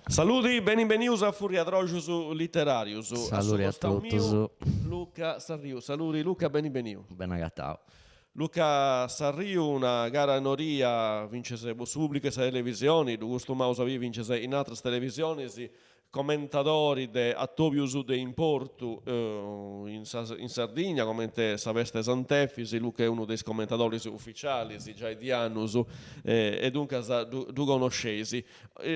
Saludi, beni benius a Furriadroxus Literarius. Saludi a totus. Luca Sarriu. Saludi Luca, beni beniu. Beni agatau. Luca Sarriu, una cara nodia fintzas po su pubblicu 'e sa televisioni, ddu costumaus a biri fintzas in atras televisionis, Comentadori de atobius de importu in in Sardigna, comente sa festa 'e Sant'Efis, Luca est unu de is comentadoris uficialis giai di annus e duncas ddu connosceis.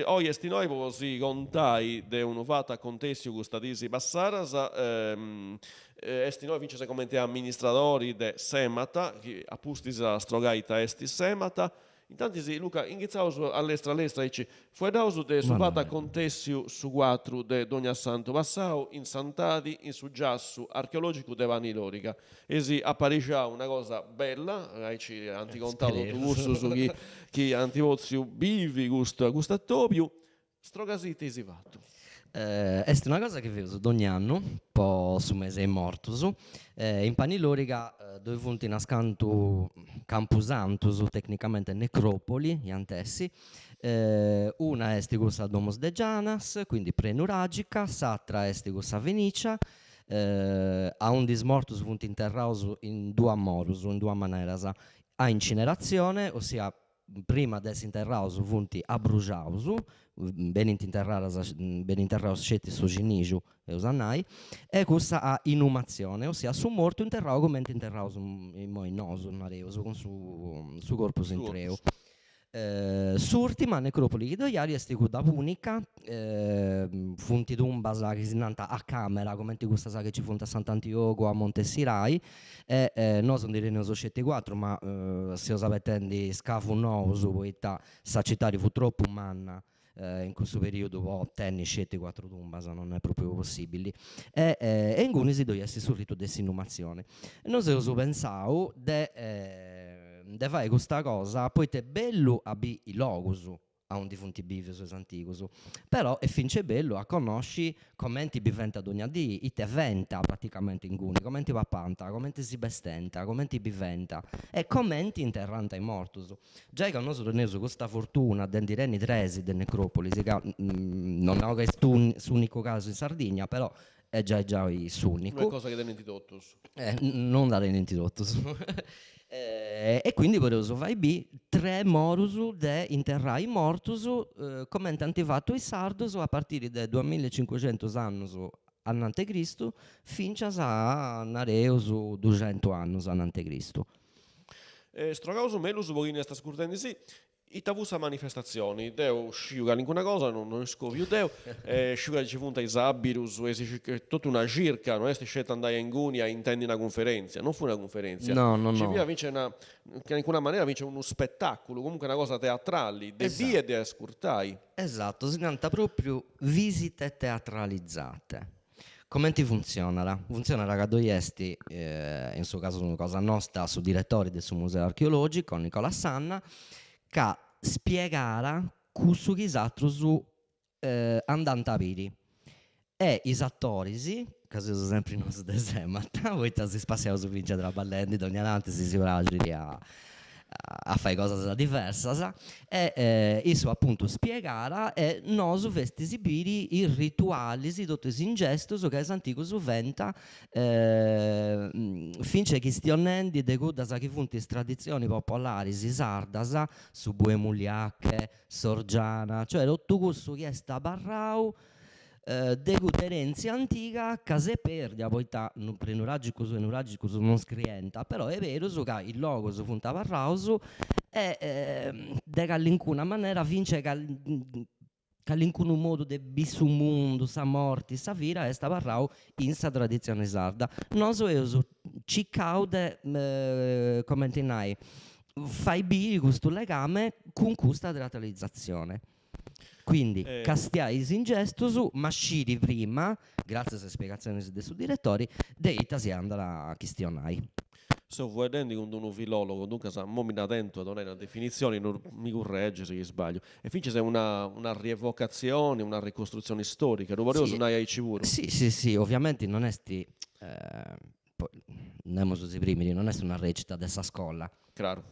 Oi est innoi po si contai de unu fatu acontèssiu custas diis passadas, est innoi fintzas comente amministradori de s'Emata, chi a pustis at a strogai ita est s'Emata, Intantis, Luca, inghitzaus a lestra a lestra aici, fueddaus de su fatu acontèssiu su cuatru de Dogniassantu passau in Santadi in su giassu archeològicu de Paniloriga. Eis aparixau una cosa bella, aici ant contau totu cussus chi chi ant potziu bivi custu custu atobiu. Strogasì ita eis fatu. Est una cosa chi feus dogni annu po su mesi 'e is mortus. In Paniloriga ddoi funt unas cantu campusantus, tecnicamente necropoli iant essi, una est cussa Domus de Janas, quindi prenuragica, s'atra est cussa fenicia, aundi is mortus funt interraus in duas modus, in duas maneras, a incinerazione, ossia prima de essi interraus funt abruxaus, benint interradas benit interrau sceti su cinixu, eus a nai, e cussa a inumatzione, ossia su mortu interrau cumenti interraus immoi nosu, nareus, cun su su corpus intreu. S'urtima necropoli chi ddoi at est cudda punica, funt tumbas chi si nant a camera, cumenti cussas chi nci funt a Sant'Antiogu, a Monte Sirai, E nosu ndi teneus sceti cuatru ma seus abetendi scavus nous poita sa citadi fut tropu manna in cussu periodu po tenni sceti cuatru tumbas, non est propriu possibili. E ingunis ddoi est su ritu de s'inumatzioni. Nosu eus pensau de de fai custa cosa poita est bellu a biri is logus aundi funt bivius is antigus, però est finzas bellu a connosci comenti bivent dogna dì, ite fent praticamenti inguni, comenti papant, comenti si bestent, comenti bivent e comenti interrant is mortus. Giai ca nosu teneus custa fortuna de ndi tenni tres de necropolis, ca non nau ca est s'unicu casu in Sardigna, però est giai giai s'unicu. No est cosa chi tenint totus. Non dda tenint totus. E quindi podeus fai biri tres modus de interrai is mortus cumenti ant fatu is sardus a partiri de duamilla e cincuxentus annus anant'e Cristu finzas a nareus duxentus annus anant'e Cristu. Strogaus mellus po chini est ascurtendi-sì Ita fut sa manifestatzioni? Deu sciu calincuna cosa, non iscoviu deu, sciu ca nci funt is abirus, est totu una circa, no est sceti andai a inguni a intendi una cunferentzia, non fut una cunferentzia, No, no, nci fiat finzas una, in calincuna manera finzas unu spetaculu, comunque una cosa teatrali, de biri e de ascurtai. Esatto, si nant propriu visite teatralizzate. Comenti funtzionat? Funtzionat ca ddoi est, in su casu cosa nosta, su diretori de su Museu Archeologico, Nicola Sanna, ca spiegat cussu chi is atrus andant a biri e is atoris, ca seus sempri nosu de s'Emata, poita si spassiaus finzas traballendi dogna tanti si si praxit a a fai cosas diversas e issu apuntu spiegat e nosu festis biri is ritualis, totu is ingestus ca is antigus fent finzas chistionendi de cuddas chi funt is traditzionis popolaris sardas, su bue muliache, s'orgiana, cioè totu cussu chi est abarrau de cudda erentzia antiga ca s'est perdia, poita prenuragicus e nuragicus non scrient, però est berus ca is logus funt abarraus e de calincuna manera finzas calincunu modu de biri su mundu, sa morti, sa vida est abarrau in sa traditzioni sarda. Nosu eus circau de, cumenti nai, fai biri custu legame cun custa teatralizatzione. Quindi castiai is ingestus, ma sciri prima, gratzias a is spiegatzionis de su diretori, de ita si andat a chistionai. Seu fueddendi cun d'unu filologu, duncas mo mi dda tentu a donai una definitzioni, no mi curregis chi sbagliu, e finzas una una rievocatzioni, una ricostrutzioni storica, ddu podeus nai aici puru? Si, si, si, oviamenti non est. Nemus si primit, non est una recita de sa scola. Craru.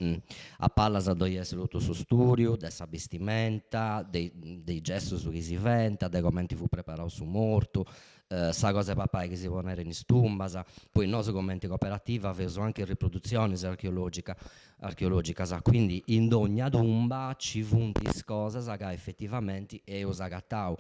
A palas ddoi est totu su stùdiu de sa bistimenta, de de is gestus chi si fent, de comenti fut preparau su mortu, sa cosa 'e papai chi si ponera in is tumbas, poi nosu comenti cooperativa feus anche riprodutzionis archeologica archeologicas, quindi in dogna tumba ci funt is cosas ca efetivamenti eus agatau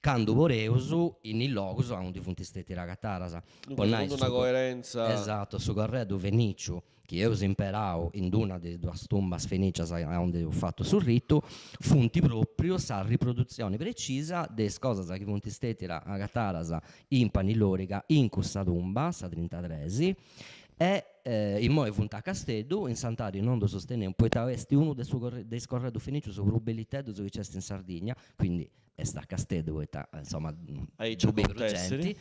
Candu poreus in is logus aundi funt stetias agatadas. Po nai una coerenza. Esatto, su corredu feniciu chi eus imperau in d'una de is duas tumbas fenicias aundi eus fatu su ritu, funt propriu sa riprodutzioni precisa de is cosas chi funt stetias agatadas in Paniloriga in cussa tumba, sa trintatres, e immoi funt a Casteddu, in Santadi non ddus teneus, poita est unu de su de is corredus fenicius prus belliteddus chi nc'est in Sardigna, quindi est a Casteddu poita insoma Aici ddu bit prus genti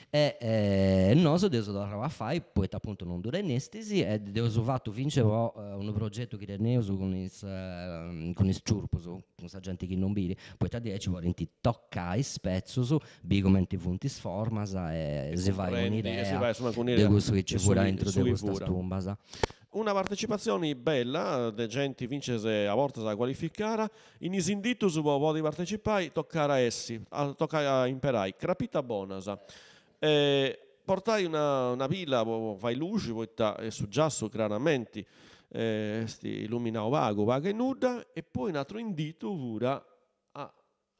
e nosu dd'eus torrau a fai poita apuntu non ddu tenestis e dd'eus fatu finzas po unu progetu chi teneus cun is cun is ciurpus, cun sa genti chi non biri, poita diaici podint tocai is petzus, biri cumenti funt is formas e si fai un'idea de cussu chi ci furat aintru de custas tumbas. Una partecipatzioni bella de genti fintzas a bortas cualificada In is inditus po podi partecipai tocat a essi, tocat a imperai crapitas bonas e portai una una pila po fai luxi poita su giassu craramenti est illuminau pagu pagu e nudda e poi un'atru inditu fut a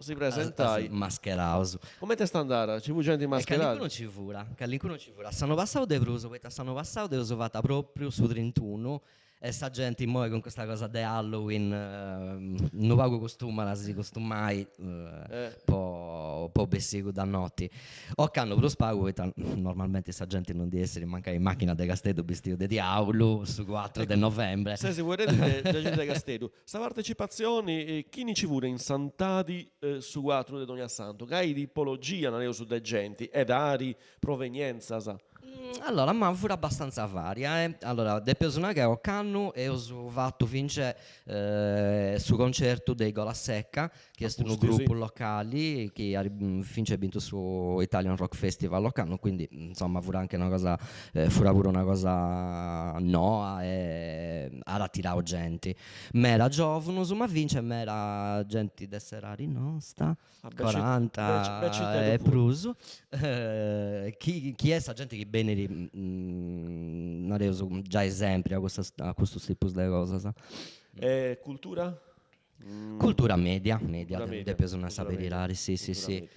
si presentai. Mascheraus. Cumenti est andada? Ci fut genti mascherada? E calincunu ci furat, calincunu ci furat. S'annu passau de prus, poita s'annu passau dd'eus fata propriu su trintunu E sa genti immoi cun custa cosa de Halloween unu pagu costumat a si costumai po po bessiri cudda noti. Ocannu prus pagu poita normalmenti sa genti non ndi essit mancai in machina de Casteddu bistiu de diaulu su cuatru de novembre. Ses fueddendi de genti de Casteddu. Sa partecipatzioni, chini nci fut in Santadi su cuatru de Donniassantu? Cali tipologia, nareus, de genti, edadi, provenientzas? Allora, ma fut abbastanza varia, eh. Allora, depeus nai ca ocannu eus fatu finzas su concertu de i Golasecca, chi est unu gruppu locali chi at finzas bintu su Italian Rock Festival ocannu, quindi insomma fut anche una cosa, fut puru una cosa noa e at atirau genti. Meda giovunus, ma finzas meda genti de s'edadi nosta 40 e prus, chi chi est sa genti chi benit nareus giai sempri a custas a custus tipus de cosas. E cultura? Cultura media, media, depeus nai sa beridadi, si si si.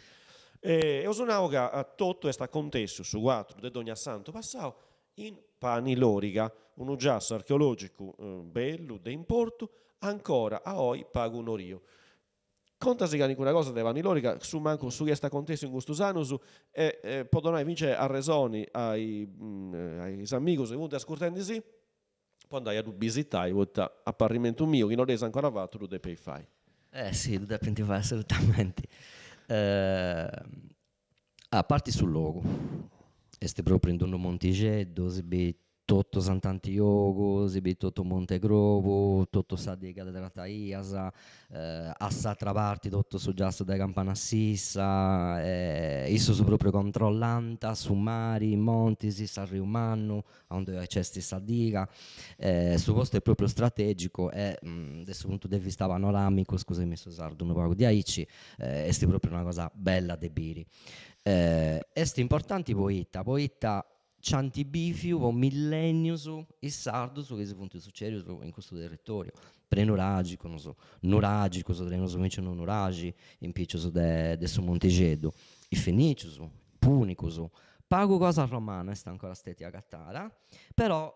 Eus nau ca totu est acontèssiu su cuatru de Donniassantu passau in Paniloriga, unu giassu archeològicu bellu, de importu, ancora a oi pagu noriu. Contasi calincuna cosa de Paniloriga, su mancu su chi est acontèssiu in custus annus e po donai fintzas arresoni a is amigus chi funt ascurtendisì po andai a ddu bisitai poita a parrimentu miu chi no dd'eis ancora fatu ddu depeis fai. Eh si, ddu depint fai assolutamente. A parti su logu, est propriu in d'unu montixeddu, si bit totu Sant'Antiogu, si bit totu Monte Crobu, totu sa diga de Trataias, a s'atra parti totu su giassu de Campanassissa, issus propriu controllant su mari, is montis, s'arriu Mannu, aundi nc'est sa diga, su postu est propriu strategicu e de su puntu de vista panoramicu, scusaimi su sardu unu pagu diaici, est propriu una cosa bella de biri. Est importanti poita, poita nc'ant biviu po millennius is sardus chi si funt sucedius in custu territoriu, prenuragicus, nuragicus, teneus finzas unu nuraxi in picius de de su montixeddu, is fenicius, punicus, pagu cosa romana est ancora stetia agatada Però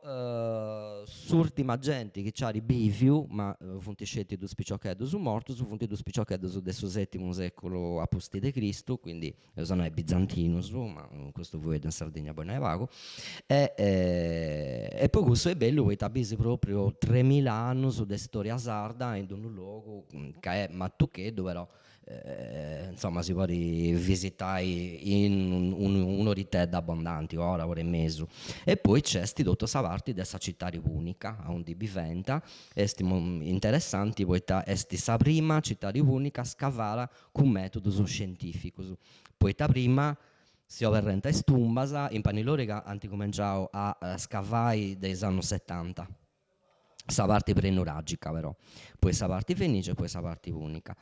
s'urtima genti chi nc'at biviu, ma funt sceti dus piciocheddus mortus, funt dus piciocheddus de su setimu seculu a pustis de Cristu, quindi eus a nai bizantinus, ma custu fueddu in Sardigna bolit nai pagu, e e po cussu est bellu poita bisi propriu tremila annus de storia sarda in d'unu logu ca est matucheddu però Insoma si podit visitai in un'oritedda abbondanti, ora, ora e mesu. E poi nc'est totu sa parti de sa citadi punica, aundi bivent, est interessanti poita est sa prima citadi punica scavada cun metodus scientificus, poita prima. Si oberrent is tumbas, in Paniloriga ant cumenciau a scavai de is annus setanta, sa parti prenuragica però, poi sa parti fenicia e poi sa parti punica.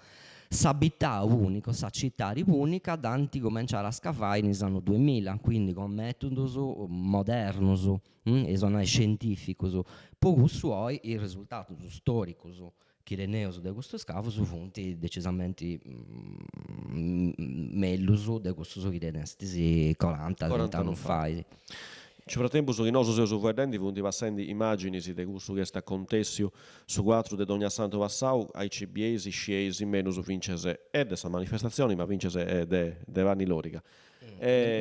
S'abitau punicu, sa citadi punica dd'ant cumenciau a scavai in is annus duemilla, quindi cun metodus modernus, eus a nai scientificus, po cussu oi is resultatus storicus chi teneus de custus scavus funt decisamenti mellus de cussus chi tenestis coranta, trint'annus fait. In su fratempus chi nosu seus fueddendi funt passendi imaginis de cussu chi est acontessiu su cuatru de Donniassantu passau, aici bieis, scieis mellus fintzas e de sa manifestatzioni ma fintzas e de de Paniloriga.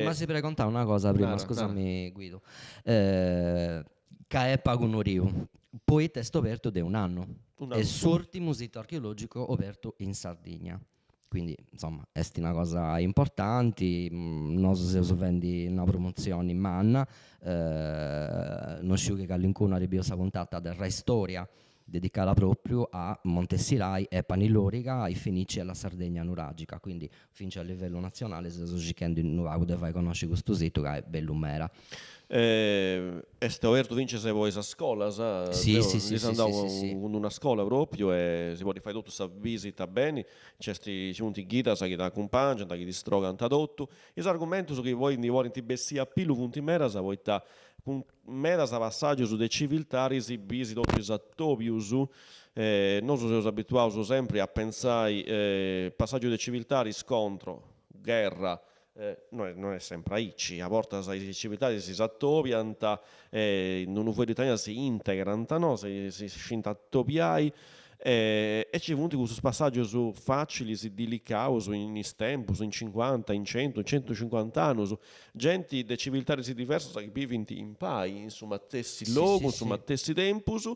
Ma si pregontau una cosa prima, scusami Guidu, ca est pagu nodiu, poita est obertu de un'annu, est s'urtimu situ archeologicu obertu in Sardigna, quindi insoma est una cosa importanti, nosu seus fendi una promotzioni manna, non sciu chi calincunu at biu sa puntata de Rai Storia dedicada propriu a Monte Sirai e Paniloriga, ai Fenici e alla Sardegna nuragica, quindi fintzas a livellu natzionali seus circhendi unu pagu de fai connosci custu situ ca est bellu meda. Est obertu fintzas po is scolas? Si, si, si, Ndi seu andau cun una scola propriu e si podit fai totu sa visita beni, nc'est, nci funt ghidas chi t'acumpangiant, chi ti strogant totu. Is argumentus chi poi ndi podint bessì a pillu funt medas poita cun medas passàgius de civiltadis bisi totu is atobius, nosu seus abituaus sempri a pentzai passàgiu de civiltadis scontro, gherra, no est sempri aici, a bortas is civiltadis si s'atobiant e in unu fueddu italianu si integrant, no, si scint atobiai E ci funt custus passàgius fàcilis, dilicaus in is tempus, in cincuanta, in centu, in centucincuant'annus, genti de civiltadis diversas chi bivint impai in su matessi logu, in su matessi tempus,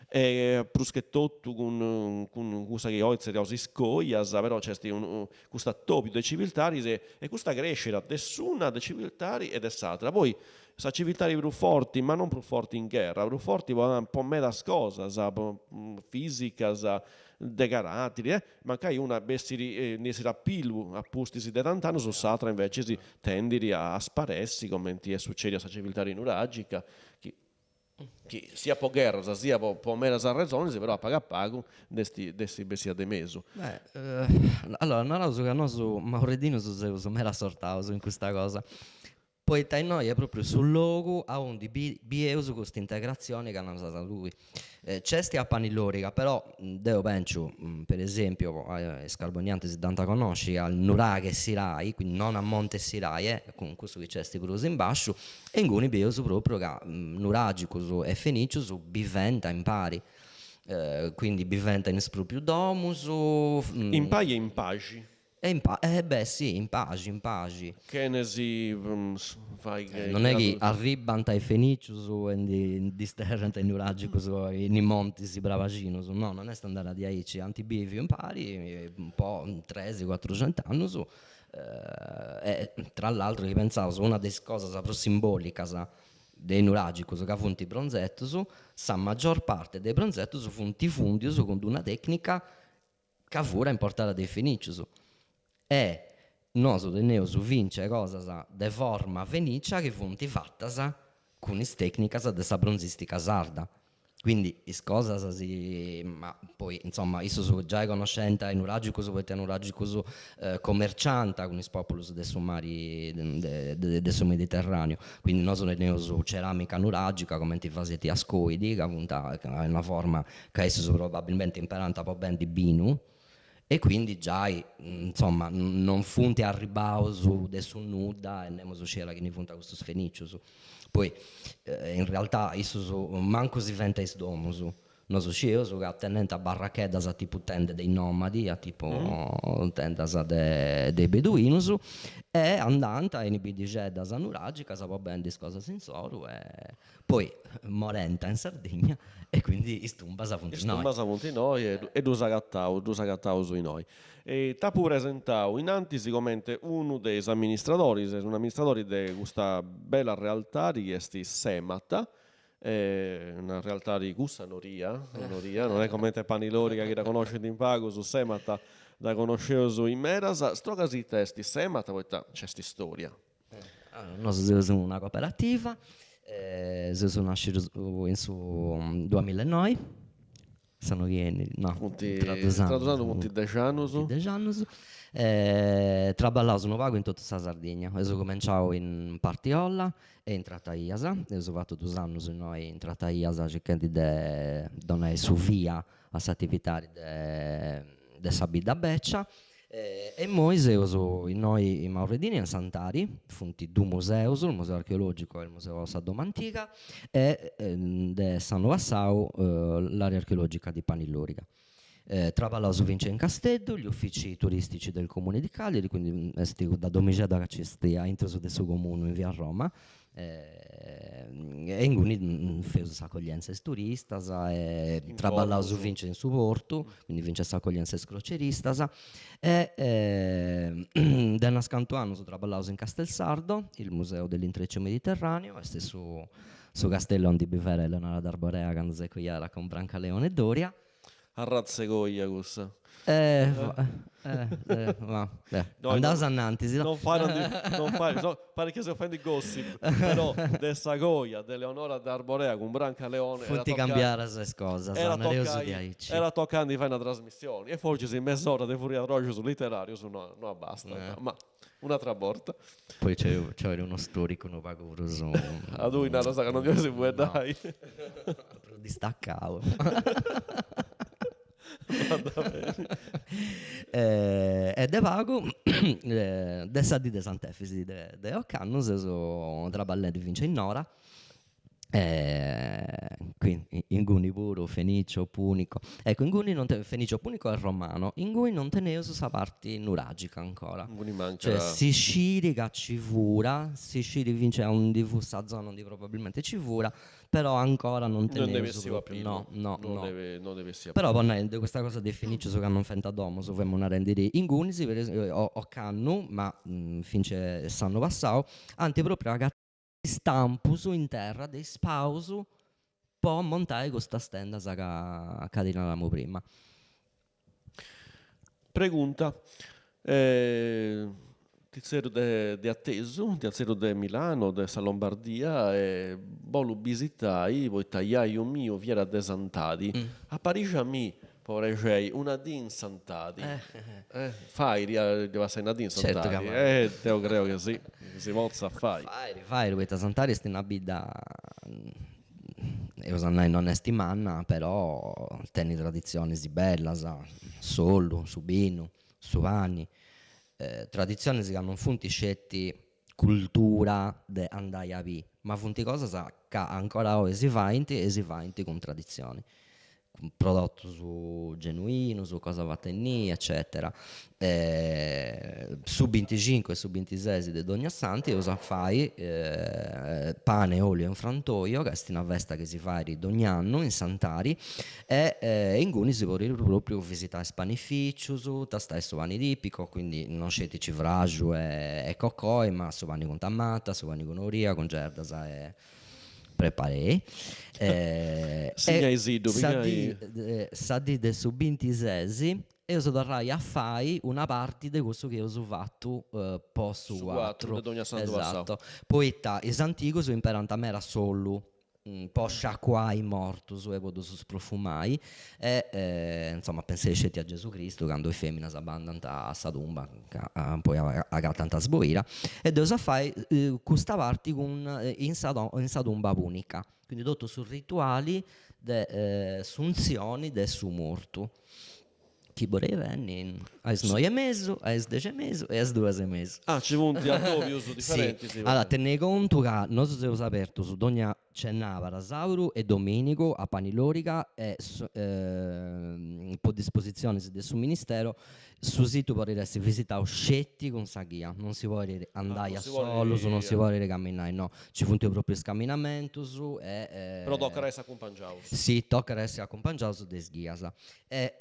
e prus che totu cun cun cussa chi oi tzerriaus is cojas, però nc'est unu custu atobiu de civiltadis e custa crescida de s'una de civiltadi e de s'atra. Poi Sa civiltadi prus forti, ma non prus forti in gherra, prus forti po medas cosas, fisicas, de caratiri, mancai una bessit ndi essit a pillu a pustis de tant'annus, s'atra invecis tendit a sparessi comenti est sucediu a sa civiltadi nuragica, chi chi siat po gherras siat po medas arresonis, però a pagu a pagu nd'est nd'est bessia de mesu. Beh, allora naraus ca nosu maurreddinus seus meda assortaus in custa cosa Poita innoi est propriu su logu aundi bieus custa integratzioni ca naras tui. Nc'est a Paniloriga, però deu pentzu, per esempiu, is carboniantis dd'ant a connosci, al nuraghe Sirai, quindi non a Monte Sirai, e cun cussu chi nc'est prus in basciu, e inguni bieus propriu ca nuragicus e fenicius bivent impari, quindi bivent in is proprius domus. Impari e in paxi. E in pa-, eh beh sì, in paxi, in paxi. Chene si fai Non est chi arribbant is fenicius e ndi disterrant is nuragicus in is montis brabaxinus, no, non est andada diaici, ant biviu impari po tres, cuatruxent'annus e tra l'altro chi pentzaus una de is cosas prus simbolicas de is nuragicus ca funt is bronzetus, sa maggior parte de is bronzetus funt fundius cun d'una tecnica ca fura importada de is fenicius e nosu teneus fince cosas de forma fenicia chi funt fatas cun is tecnicas de sa bronzistica sarda, quindi is cosas si ma poi insoma issus giai connoscent is nuragicus poita is nuragicus commerciant cun is populus de su mari de su Mediterraneu, quindi nosu teneus ceramica nuragica cumenti is vasetti ascoidi ca funt una forma ca issus probabilmenti imperant po bendi binu e quindi giai insoma non funt arribbaus de su nudda e nemus sciiat chini funt custus fenicius. Poi in realtà issus mancu si fent is domus, nosu scieus ca tenent barracheddas a tipu tende de is nomadi, a tipu tendas de is beduinus e andant in is biddixeddas nuragicas po bendi is cosas insoru e Poi morent in Sardigna e quindi is tumbas funt innoi. Is tumbas funt innoi e ddus agataus, ddus agataus innoi. E t'apu presentau innantis comente unu de is amministradoris, ses un'amministradori de custa bella realtadi chi est Semata, una realtadi cussa nodia, nodia, non est comente Paniloriga chi dda connoscint in pagus, Semata dda connosceus in medas. Stroga ita est Semata poita nc'est istoria. Nosu seus una cooperativa, seus nascius in su duamilla e noi, s'annu chi 'enit, no, tra dus annus. Tra dus annus funt dexi annus. Funt dexi annus. Traballaus unu pagu in totu sa Sardigna, eus cumenciau in Partiolla e in Trataias, eus fatu dus annus innoi in Trataias circhendi de donai su via a s'atividadi de sa bidda becia e immoi seus innoi in Maurredini e in Santadi, funt dus museus, il museu archeologico e il museu sa domu antiga e de s'annu passau l'area archeologica di Paniloriga. Traballaus finzas in Casteddu, gli uffici turistici del comune di Cagliari, quindi est cudda domixedda ca nc'est aintru de su comunu in via Roma E inguni feus s'acoglienza a is turistas e traballaus finzas in su portu, quindi finzas s'acoglienza a is croceristas e de unas cantu annus traballaus in Castelsardo, il museo dell'intreccio mediterraneo, est su su castellu aundi bivera Eleonora d'Arborea candu s'est coiada cun Brancaleone Doria Arratza 'e coia cussa. Ma andaus anantis. Non fait, non fait, parit chi seu fendi gossip, però de sa coia de Eleonora d'Arborea cun Brancaleone Funt cambiadas is cosas, nareus diaici. Era tocai a ndi fai una trasmissioni e fortzis mes'ora de furriadroxus literarius no no abastant, ma un'atra borta. Poi nci 'olit unu storicu unu pagu prus. A tui naras ca non ndi 'olis fueddai. Prus distacau. E de pagu, de sa dì de Sant'Efisi de ocannu seus traballendi finzas in Nora Quindi inguni puru fenicio, punico, ecco inguni non fenicio, punico e romano, inguni non teneus sa parti nuragica ancora, Inguni mancat. cioè si sciri ca ci fura, si sciri finzas aundi fut sa zona aundi probabilmente ci fura, però ancora non teneus propriu, no no no. Non nd'est bessiu a Però po nai de custa cosa de is fenicius ca non fenta domus, femu narendi ingunis per esempio ocannu, ma finzas s'annu passau, ant propriu agatau stampus in terra de is paus po montai custas tendas ca ca ti naramu prima. Pregunta, Ti zerriu de de atesu, ti zerriu de Milano, de sa Lombardia e bolu bisitai poita jaju miu fiat de Santadi, aparixia mi Po prexei, una dì in Santadi. Fait a ddi passai una dì in Santadi. Eh, deu creu chi si, si potzat fai. Fait, fait, poita Santadi est una bidda, eus a nai non est manna, però tenit traditzionis bellas, s'ollu, su binu, su pani, traditzionis ca non funt sceti cultura de andai a biri, ma funt cosas ca ancora oi si faint e si faint cun traditzioni. Prodotus genuinus, cosa fata innì, eccetera. Su binticincu e su bintises de Dogniassanti eus a fai pane, olio in frantoio, ca est una festa chi si fait dogni annu in Santadi e inguni si podit propriu visitai is panificius, tastai su pani tipico, quindi non sceti civraxu e cocoi, ma su pani cun tamata, su pani cun olia, cun gerdas e Preparei. Signaisiddu, pigai. Sa dì de su bintises eus a torrai a fai una parti de cussu chi eus fatu po su cuatru. De Dogniassantu passau. Esatto. Poita is antigus imperant meda s'ollu po sciacuai is mortus e po ddus sprofumai e insoma pensei sceti a Gesù Cristu candu is feminas bandant a sa tumba ca poi agatant sboida e dd'eus a fai custa parti cun in sa in sa tumba punica, quindi totu su rituali de s'untzioni de su mortu, chi boleis benni a is noi e mesu, a is dexi e mesu e a is duas e mesu. Ah, ci funt atobius diferentis. Si, allora tenei contu ca nosu seus abertus dogna Cenàbara, sàburu e domìnigu a Paniloriga e po dispositzionis de su Ministero su situ podit essi visitau sceti cun sa ghia, non si podit andai a solus, non si podit camminai, no, nci funt propriu is camminamentus e. Però tocat a essi acumpangiaus. Si, tocat a essi acumpangiaus de is ghias e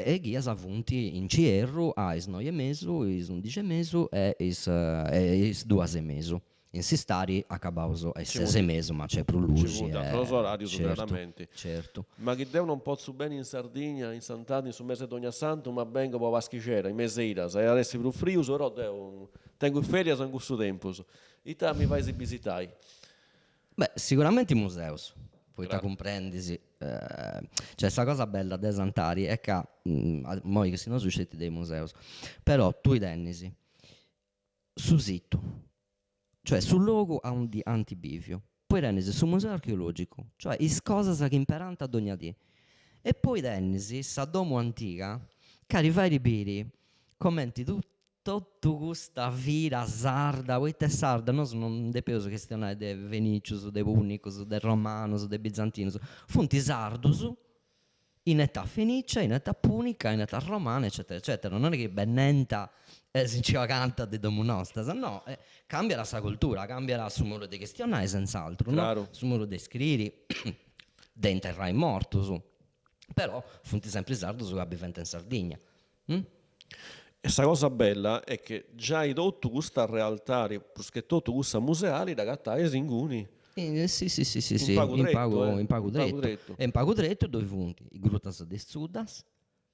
is ghias funt in cierru a is noi e mesu, is undixi e mesu e is duas e mesu. In s'istadi acabaus a is ses e mesu, ma nc'est prus luxi. Ci funt atrus orarius craramenti. Certu. Ma chi deu non potzu benni in Sardigna in Santadi in su mesi 'e Dogniassantu ma bengu po Paschixedda in mes'e Idas at essi prus frius però deu. Tengu is ferias in cussu tempus. Ita mi fais bisitai? Beh, siguramenti museus, poita cumprendis, cioè sa cosa bella de Santadi est ca, immoi chistionaus sceti de is museus, però tui tenis su situ, cioè su logu aundi ant biviu, poi tenis su museu archeologicu, cioè is cosas chi imperant dogna dì, e poi tenis sa domu antiga ca ti fait biri cumenti totu custa vida sarda, poita est sarda, nosu non depeus chistionai de fenicius, de punicus, de romanus, de bizantinus, funt sardus in età fenicia, in età punica, in età romana eccetera eccetera, non est chi bennent e si nci 'ogant de domu nostras, no, cambiat sa cultura, cambiat su modu de chistionai senz'altru, no, su modu de scriri, de interrai mortus, però funt sempri sardus ca bivent in Sardigna. E sa cosa bella est che giai totu custa realtadi, prus che totu cussa museali, dd'agatais inguni. Si si si si si, in pagu in pagu tretu. E in pagu tretu ddoi funt is grutas de is Zuddas,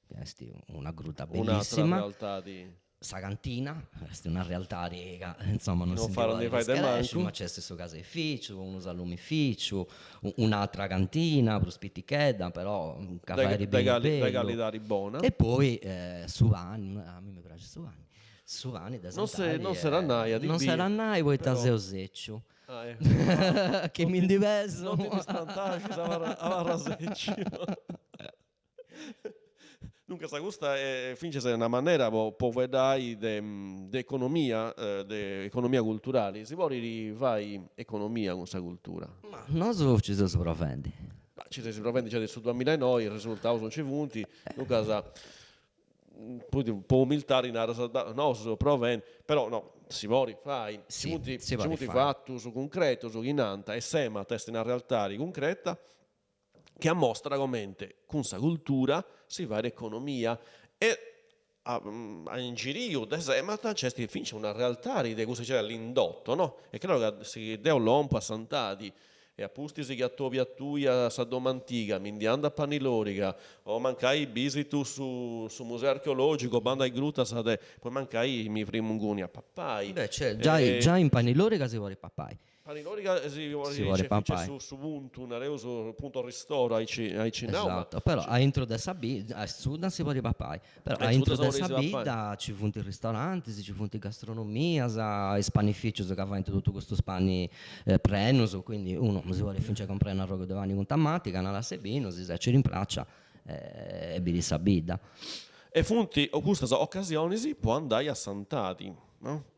ca est una gruta bellissima. Un'atra realtadi. Sa cantina, est una realtadi ca insoma non si ndi podit scaresci, ma nc'est su caseificiu, unu salumificiu, un'atra cantina prus pitichedda, però ca fait binu bellu. De calidadi bona. E poi su pani, a mei mi praxit su pani, su pani de Santadi. Non s'era nai a ti biri. Non s'era nai poita seu seciu. Chi mi ndi pesu. Non ti ndi spantaxis, abarra seciu. Duncas custa est fintzas una manera po po fueddai de de economia, de economia culturali, si podit fai economia cun sa cultura? Ma nosu ci seus provendi. Ma ci seis provendi giai de su duamillaenoi, is resultaus nci funt, duncas po umiltadi naras, nosu seus provendi, però no, si podit fai, nci funt nci funt fatus cuncretus chi nant e s'Emat est una realtadi cuncreta chi ammostrat comente cun sa cultura si fait economia e a ingiriu de s'Emat nc'est fintzas una realtadi de cussa chi est l'indotto, no? Est craru ca si deu lompu a Santadi e a pustis chi atobiu a tui a sa domu antiga mi ndi andu a Paniloriga o mancai bisitu su su museu archeologicu o bandu a is grutas de poi mancai mi frimu inguni a papai. Beh certu, giai giai in Paniloriga si podit papai. Paniloriga si podit papai. Nc'est su puntu, nareus, punto ristoro, aici aici nau, ma. Esatto, però aintru de sa bidda, a sud si podit papai, però aintru de sa bidda ci funt is ristorantis, ci funt is gastronomias, is panificius ca faint totu custus pani prenus, quindi unu si podit finzas comporai un'arrogu de pani cun tamati, canalas e binu, si setzit in pracia e biri sa bidda. E funt custas ocasionis po andai a Santadi, no?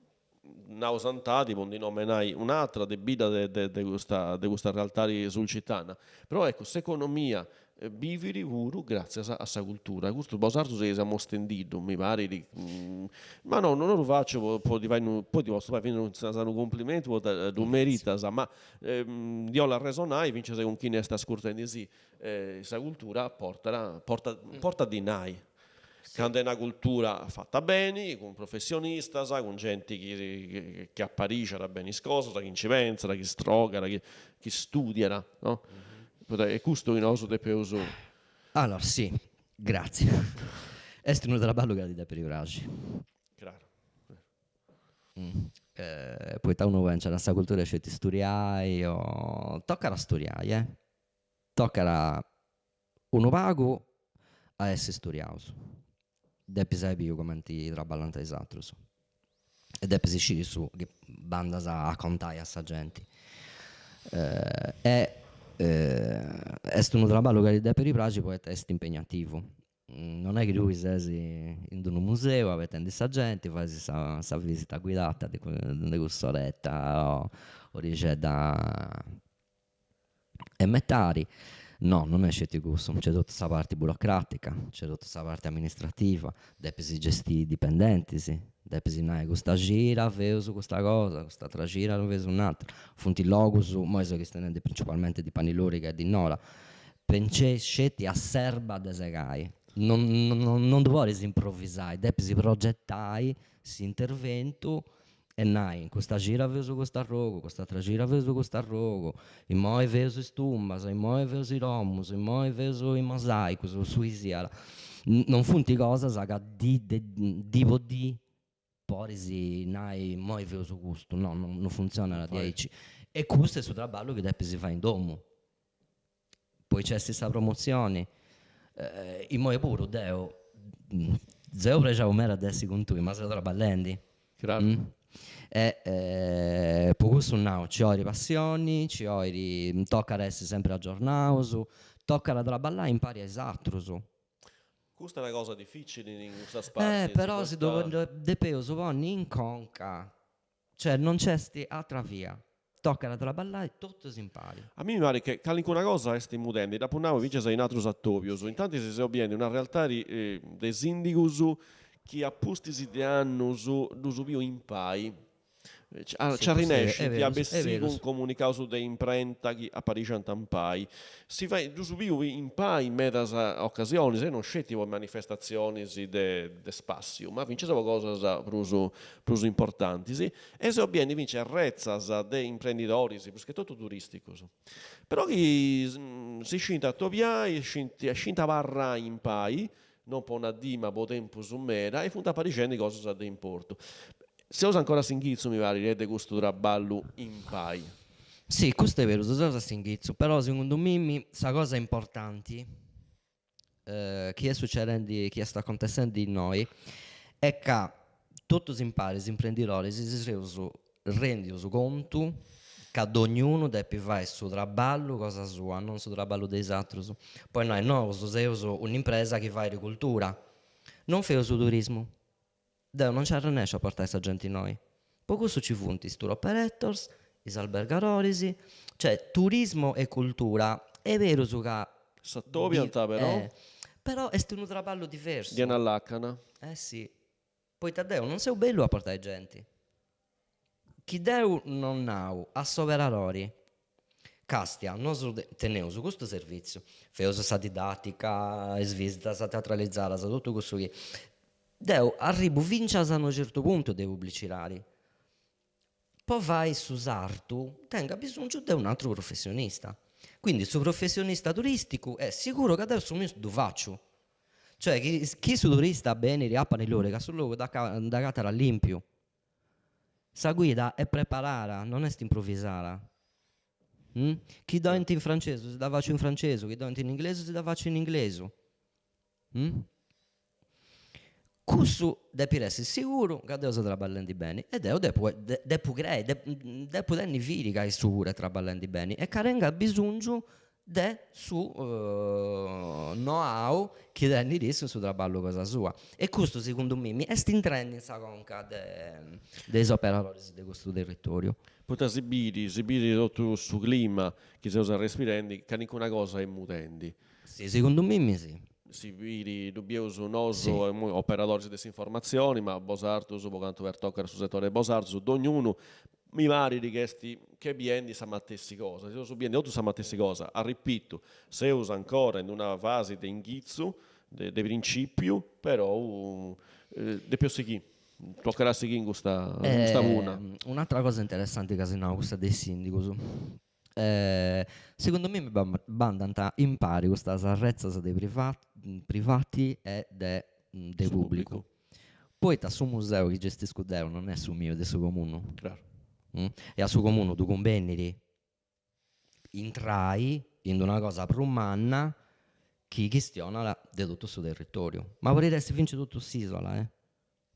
Nau Santadi po ndi nomenai un'atra de bidda de de custa de custa realtadi sulcitana, però eccu s'economia bivit puru gratzias a sa cultura, custu bosartus seis amostendiddu, mi parit, ma no non ddu faciu po po ti fai unu, poi ti potzu fai fintzas unu cumplimentu poita ddu meritas, ma ndi 'ollu arresonai fintzas cun chini est ascurtendisì, sa cultura portat portat portat dinai Candu est una cultura fata beni, cun professionistas, cun genti chi chi aparixat beni is cosas, chi nci pentzat, chi strogat, chi chi studiat, no? Poita est custu chi nosu depeus. Allora, si, gratzias. Est unu traballu ca ti depit praxi. Craru. Poita unu pentzat a sa cultura sceti studiai o tocat a studiai, eh. Tocat unu pagu a essi studiaus, depis ai biu cumenti traballant is atrus e depis sciri su chi bandas a contai a sa genti e est unu traballu ca ti depit praxi poita est impegnativu Non est chi tui ses in d'unu museu abetendi sa genti, fais sa sa visita guidata de de cuss'oretta o orixedda e metadi, no, non est sceti cussu, nc'est totu sa parti burocratica, nc'est totu sa parti amministrativa, depis gestiri dipendentis, depis nai custa cida feus custa cosa, cust'atra cida feus un'atera, funt logus, imoi seu chistionendi principalmenti de Paniloriga e di Nora, Pentzei sceti a s'erba de segai, non non ddu podis improvisai, depis progetai s'interventu e nai, in custa cida feus cust'arrogu, cust'atra cida feus cust'arrogu, immoi feus is tumbas, immoi feus is domus, immoi feus is mosaicus, su chi siat. Non funt cosas ca dì de dì po dì. Podis nai immoi feus custu, no, no funtzionat diaici. E custu est su traballu chi depis fai in domu. Poi nc'est sa promotzioni, immoi puru deu seu prexau meda de essi cun tui, ma seu traballendi. Craru. E po cussu nau, nci 'olit passioni, nci 'olit, tocat a essi sempri aggiornaus, tocat a traballai impari a is atrus. Custa est una cosa dificili in custas partis. Eh, però si ddu depeus ponni in conca, cioè non nc'est atra via, tocat a traballai totus impari. A mimi mi parit che calincuna cosa est mudendi, dd'apu nau fintzas in atrus atobius, intantis seus biendi una realtadi de sindigus chi a pustis de annus ddus biu impai Nci arrinnescint a bessiri cun comunicaus de imprenta chi aparixant impai. Si fait, ddus biu impai in medas ocasionis e non sceti po manifestatzionis de spàssiu, ma fintzas po cosas prus prus importantis. E seus biendi fintzas retzas de imprendidoris, prus che totu turisticus, però chi si scint atobiai, scint scint abarrai impai non po una dì ma po tempus meda e funt aparixendi cosas de importu. Seus ancora a s'inghitzu mi parit de custu traballu impai. Si, custu est berus, seus a s'inghitzu, però segundu mimi sa cosa importanti chi est succedendi, chi est acontessendi innoi, est ca totus impari is imprendidoris si seus rendius contu ca dognunu depit fai su traballu cosa sua, non su traballu de is atrus. Po nai, nosu seus un'impresa chi fait cultura, non feus turismu. Deu non nci arrennesciu a portai sa genti innoi. Po cussu ci funt is tour operators, is albergadoris, cioè turismo e cultura est berus ca S'atobiant però. Però est unu traballu diversu. Chena lacana. Eh si. Poita deu non seu bellu a portai genti. Chi deu non nau a s'operadori, Castia, nosu teneus custu servìtziu, feus sa didàtica, is visitas teatralizadas, totu cussu chi. Deu arribu fintzas a unu certu puntu de publicidadi. Po fai su sartu tengu abisongiu de un'atru professionista. Quindi su professionista turisticu est siguru ca deu su miu ddu faciu. Cioè chi su turista benit a Paniloriga su logu dd'agatat limpiu. Sa guida est preparada, non est improvisada. Chi dd'oint in francesu si dda faciu in francesu, chi dd'oint in inglesu si dda faciu in inglesu. Cussu depit essi siguru ca deu seu traballendi beni e deu depu depu crei, depu tenni fidi ca issu puru est traballendi beni e ca tengat bisongiu de su know-how chi tenit issu in su traballu cosa sua. E custu, segundu mimi, est intrendi in sa conca de de is operadoris de custu territoriu. Poita si biri, si biri totu su clima chi seus arrespirendi, calincuna cosa est mudendi. Si, segundu mimi si. Si biri, ddu bieus nosu operadoris de s'informatzioni, ma bosartus po cantu pertocat su setore de bosartus, dognunu Mi parit chi est che biendi sa matessi cosa, seus biendi totus sa matessi cosa, arripitu, seus ancora in una fasi de inghitzu, de de principiu, però depeus sighì, tocat a sighì in custa in custa punna. Un'atra cosa interessanti ca as nau, cussa de is sindigus. Segundu mimi bandant impari custas arretzas de privati e de de pubblicu. Poita su museu chi gestiscu deu non est su miu, est de su comunu. E a su comunu ddu cumbenit intrai in d'una cosa prus manna chi chistionat de totu su territoriu. Ma podit essi finzas totu s'isola eh.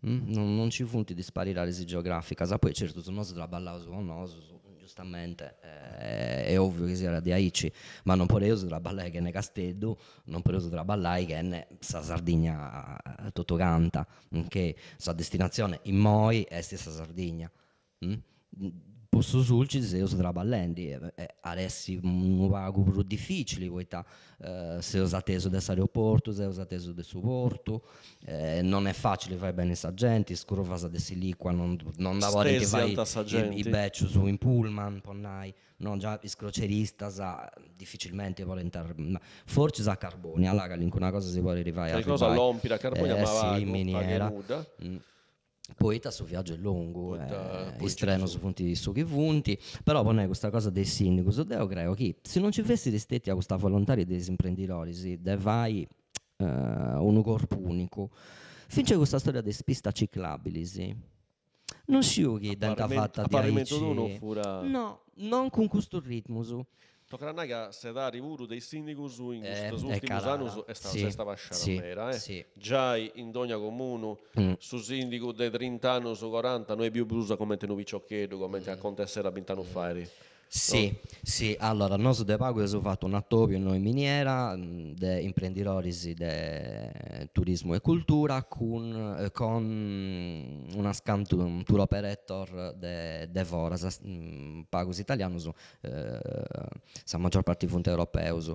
Non nci funt disparidadis geograficas, poi certu nosu traballaus po nosus, giustamente, est ovviu chi siat diaici, ma non podeus traballai chene Casteddu, non podeus traballai chene sa Sardigna totu canta, che sa destinatzione immoi est sa Sardigna Po su Sulcis seus traballendi e at essi unu pagu prus dificili poita seus atesu de s'aeroportu, seus atesu de su portu, non est facili fai benni sa genti, is curvas de Silicua non non dda podint fai is becius in pullman po nai, no già is croceristas dificilmenti podint arribai, fortzis a Carbonia, là calincuna cosa si podit fai arribai. Calincuna cosa lompit a Carbonia ma pagu, pagu e nudda. Poita su viaggiu est longu, is trenus funt su chi funt, però po nai custa cosa de is sindigus, deu creu chi si non nci fessit stetia custa volontadi de is imprendidoris de fai unu corpu unicu, finzas custa storia de is pistas ciclabilis. Non sciu chi dd'ant fata A parrimentu tuu non furat. No, non cun custus ritmus. Tocat a nai ca s'edadi puru de is sindigus in custus urtimus annus est s'est abasciada meda, eh. Giai in dogna comunu su sindigu de trint'annus coranta no est biu prus comente unu piciocheddu, comente acontessera bint'annus fait. Si, si, allora, nosu de pagu eus fatu un'atobiu innoi in Miniera de imprendidoris de turismu e cultura cun con unas cantu tour operator de de foras, pagus italianus, sa maggior parti funt europeus,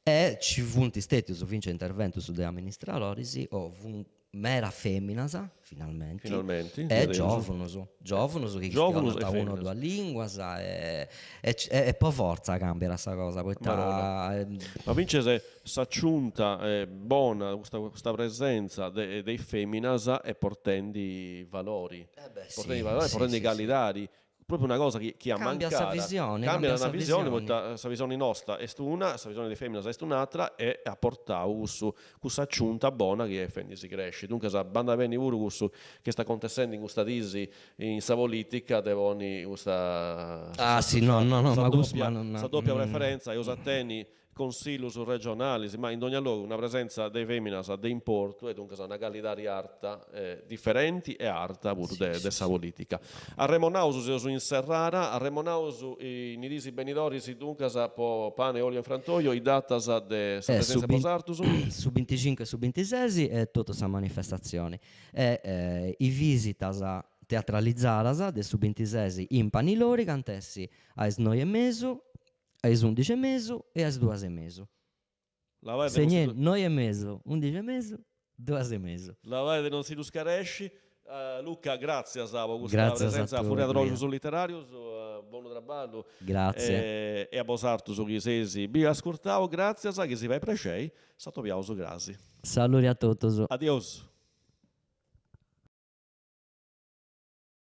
e ci funt stetius finzas interventus de amministradoris o funt Mera feminas, finalmenti, Finalmenti, e giovunus, giovunus chi chistionant una o duas linguas e e po fortza cambiat sa cosa, poita Ma fintzas s'aciunta bona, custa custa presenza de de is feminas est portendi valori, portendi valori, portendi calidadi Propriu una cosa chi chi ammancàt. Càmbiat sa visioni. Càmbiat sa visioni poita sa visioni nosta est una, sa visioni de is feminas est un'atra e at portau cussu cussa aciunta bona chi est fendi si cresci. Duncas bandat beni puru cussu chi est acontessendi in custa dis in sa politica de ponni custa Ah si no no no ma cussu sa doppia preferenza eus a tenni consillus regionalis, ma in dogna logu una presenza de feminas de importu e duncas una calidadi arta, diferenti e arta puru de sa politica. Arremonaus seus in serrada, arremonaus in is diis benidoris duncas po Pane e Olio in Frantoio is datas de sa presenzia de bosartus. Su binticincu e su bintisesi e totu sa manifestatzioni e is visitas teatralizadas de su bintisesi in Paniloriga ant essi a is noi e mesu A is undixi e mesu e a is duas e mesu. Segnei, noi e mesu, undixi e mesu, duas e mesu. Labai de non si ddu scaresci. Luca, gràtzias po custa presenza a Furriadroxus Literàrius, bonu traballu. Gràtzias. E a bosartus chi seis biu e ascurtau, gràtzias, chi si fait prexei, s'atobiaus crasi. Saludi a totus. Adiosu.